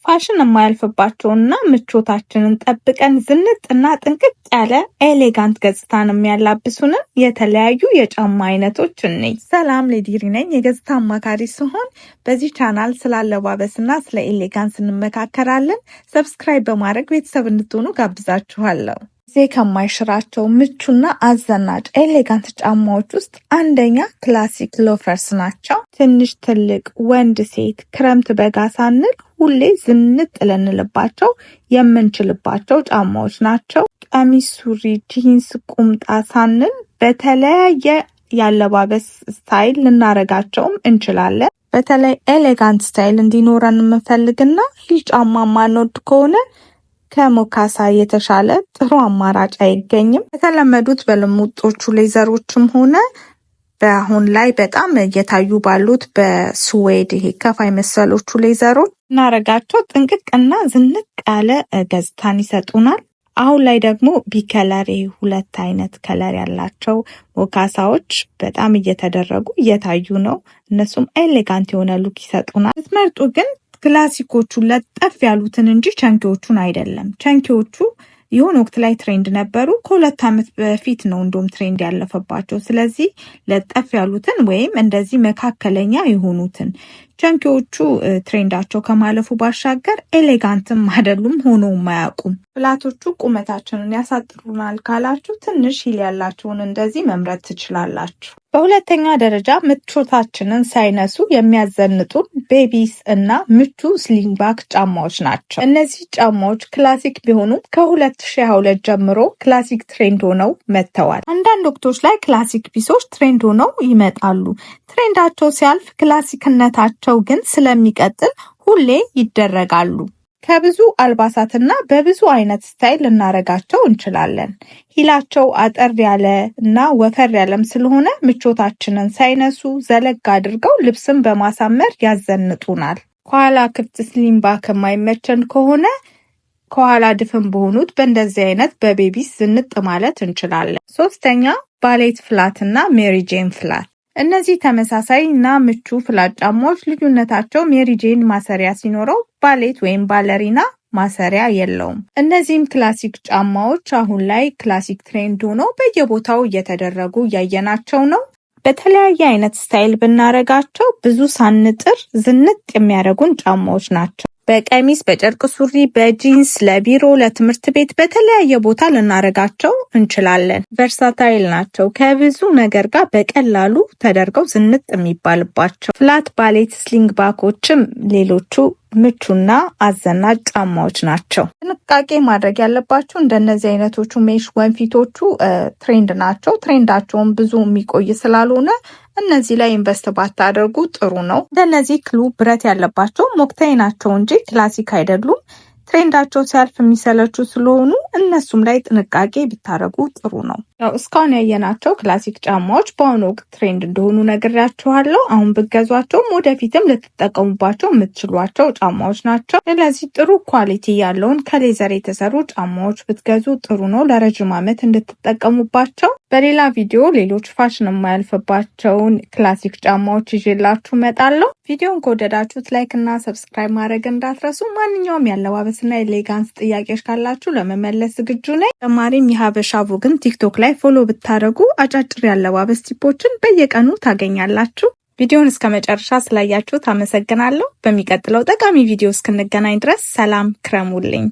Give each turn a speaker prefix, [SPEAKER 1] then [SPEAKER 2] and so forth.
[SPEAKER 1] ፋሽን የማያልፍባቸውና ምቾታችንን ጠብቀን ዝንጥና ጥንቅቅ ያለ elegant ገጽታን የሚያላብሱንን የተለያዩ የጫማ አይነቶች እንይ። ሰላም፣ ሌዲሪ ነኝ፣ የገጽታ አማካሪ ስሆን በዚህ ቻናል ስለ አለባበስና ስለ elegance እንመካከራለን። Subscribe በማድረግ ቤተሰብ እንድትሆኑ ጋብዛችኋለሁ። ጊዜ ከማይሽራቸው ምቹና አዘናጭ elegant ጫማዎች ውስጥ አንደኛ classic loafers ናቸው። ትንሽ ትልቅ፣ ወንድ ሴት፣ ክረምት በጋ ሳንል ሁሌ ዝንጥ ልንልባቸው የምንችልባቸው ጫማዎች ናቸው። ቀሚስ፣ ሱሪ፣ ጂንስ፣ ቁምጣ ሳንል በተለያየ ያለባበስ style ልናረጋቸውም እንችላለን። በተለይ elegant style እንዲኖረን የምንፈልግና heel ጫማ ማንወድ ከሆነ ከሞካሳ የተሻለ ጥሩ አማራጭ አይገኝም። ከተለመዱት በልሙጦቹ leather ኦችም ሆነ በአሁን ላይ በጣም እየታዩ ባሉት በ suede ይሄ ከፋይ መሰሎቹ leather ኦች እናረጋቸው ጥንቅቅና ዝንጥ ያለ ገጽታን ይሰጡናል። አሁን ላይ ደግሞ bi-color፣ ሁለት አይነት color ያላቸው ሞካሳዎች በጣም እየተደረጉ እየታዩ ነው። እነሱም elegant የሆነ look ይሰጡናል። ስትመርጡ ግን classic ኦቹ ለጠፍ ያሉትን እንጂ chunky ዎቹን አይደለም። Chunky ዎቹ የሆነ ወቅት ላይ trend ነበሩ። ከ2 ዓመት በፊት ነው እንደውም trend ያለፈባቸው። ስለዚህ ለጠፍ ያሉትን ወይም እንደዚህ መካከለኛ የሆኑትን። Chunky ዎቹ trend ኣቸው ከማለፉ ባሻገር elegant ም አይደሉም፣ ሆኖም አያውቁም። Flat ኦቹ ቁመታችንን ያሳጥሩናል ካላችሁ ትንሽ heel ያላቸውን እንደዚህ መምረጥ ትችላላችሁ። በሁለተኛ ደረጃ ምቾታችንን ሳይነሱ የሚያዘንጡን babies እና ምቹ slingback ጫማዎች ናቸው። እነዚህ ጫማዎች classic ቢሆኑም ከ2022 ጀምሮ classic trend ሆነው መጥተዋል። አንዳንድ ወቅቶች ላይ classic piece ኦች trend ሆነው ይመጣሉ። Trend ኣቸው ሲያልፍ classic ነታቸው ግን ስለሚቀጥል ሁሌ ይደረጋሉ። ከብዙ አልባሳትና በብዙ አይነት style ልናረጋቸው እንችላለን። Heel ኣቸው አጠር ያለ እና ወፈር ያለም ስለሆነ ምቾታችንን ሳይነሱ ዘለግ አድርገው ልብስን በማሳመር ያዘንጡናል። ከኋላ ክፍት slingback የማይመቸን ከሆነ ከኋላ ድፍን በሆኑት በእንደዚህ አይነት በ babies ዝንጥ ማለት እንችላለን። ሶስተኛ ballet flat እና Mary Jane flat። እነዚህ ተመሳሳይ እና ምቹ flat ጫማዎች ልዩነታቸው Mary Jane ማሰሪያ ሲኖረው ballet ወይም ballerina ማሰሪያ የለውም። እነዚህም classic ጫማዎች አሁን ላይ classic trend ሆነው በየቦታው እየተደረጉ እያየናቸው ነው። በተለያየ አይነት style ብናረጋቸው ብዙ ሳንጥር ዝንጥ የሚያደርጉን ጫማዎች ናቸው። በቀሚስ፣ በጨርቅ ሱሪ፣ በጂንስ፣ ለቢሮ፣ ለትምህርት ቤት በተለያየ ቦታ ልናረጋቸው እንችላለን። Versatile ናቸው። ከብዙ ነገር ጋር በቀላሉ ተደርገው ዝንጥ የሚባልባቸው። Flat ballet slingback ኦችም ሌሎቹ ምቹና አዘናጭ ጫማዎች ናቸው። ጥንቃቄ ማድረግ ያለባችሁ እንደነዚህ አይነቶቹ mesh ወንፊቶቹ trend ናቸው። Trend ኣቸውን ብዙ የሚቆይ ስላልሆነ እነዚህ ላይ invest ባታደርጉ ጥሩ ነው። እንደነዚህ clou ብረት ያለባቸው ሞክታይ ናቸው እንጂ classic አይደሉም። Trend ኣቸው ሲያልፍ የሚሰለቹ ስለሆኑ እነሱም ላይ ጥንቃቄ ብታደርጉ ጥሩ ነው። ያው እስካሁን ያየናቸው classic ጫማዎች በአሁኑ ወቅት trend እንደሆኑ ነግሬያችኋለሁ። አሁን ብገዟቸውም ወደፊትም ልትጠቀሙባቸው የምትችሏቸው ጫማዎች ናቸው። ስለዚህ ጥሩ quality ያለውን ከ leather የተሰሩ ጫማዎች ብትገዙ ጥሩ ነው፣ ለረጅም ዓመት እንድትጠቀሙባቸው። በሌላ ቪዲዮ ሌሎች ፋሽን የማያልፍባቸውን classic ጫማዎች ይዤላችሁ እመጣለሁ። ቪዲዮን ከወደዳችሁት like እና subscribe ማድረግ እንዳትረሱ። ማንኛውም ያለባበስና elegance ጥያቄዎች ካላችሁ ለመመለስ ዝግጁ ነኝ። ተጨማሪም የሀበሻ ቮግን ቲክቶክ ላይ follow ብታደርጉ አጫጭር ያለባበስ tip ኦችን በየቀኑ ታገኛላችሁ። ቪዲዮን እስከ መጨረሻ ስላያችሁት አመሰግናለሁ። በሚቀጥለው ጠቃሚ ቪዲዮ እስክንገናኝ ድረስ ሰላም ክረሙልኝ።